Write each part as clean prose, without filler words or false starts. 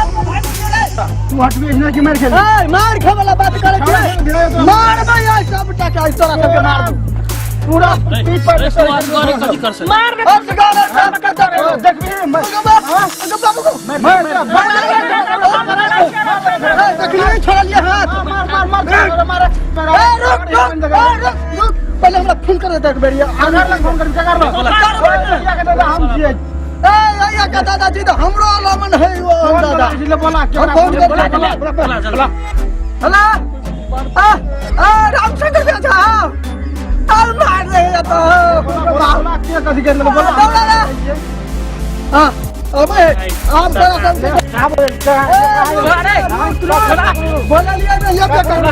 तू हटबे ना कि मार खेले मार खे वाला बात करे के मार भाई सब टका तोरा सबके मार दू पूरा पीठ पर मार अब गाना सब करता रहे देखबी बाबू बाबू मार देखलिए छोड़ लिया हाथ मार मार मार मार ए रुक रुक रुक पहले हमरा फोन कर देता एक बेरिया आगार लग फोन कर जगार लग दादा हम जिए ए आया का दादाजी तो हमरो अलामन है वो दादा दादा बोला फोन कर बोला बोला हेलो आ आ रामचंद्र भी अच्छा आ मार रहे तो बोला के कथि कर बोला बोला हां अबे आप तोरा सब बोला लिया ना ये क्या करना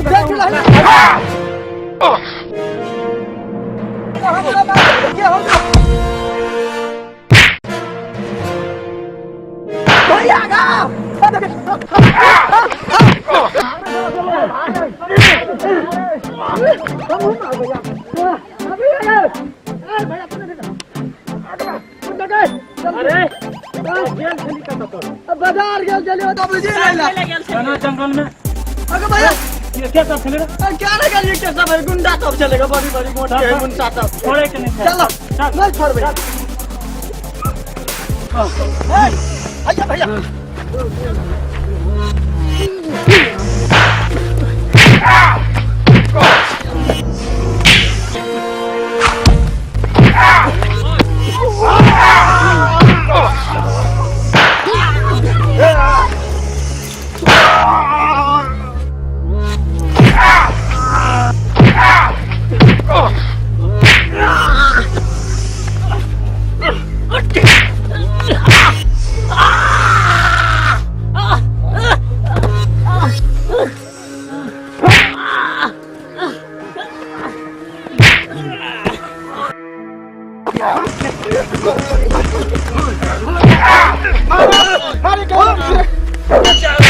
देख ला भैया गा अरे बाजार गेल चलियो तो बुझी नहीं ला जंगल में अरे भैया ये क्या सब चलेगा क्या लगा ये क्या सब है गुंडा सब चलेगा बड़ी बड़ी मोटी है गुंडा सब छोड़े के नहीं चलो नहीं छोड़ भैया भैया भैया अरे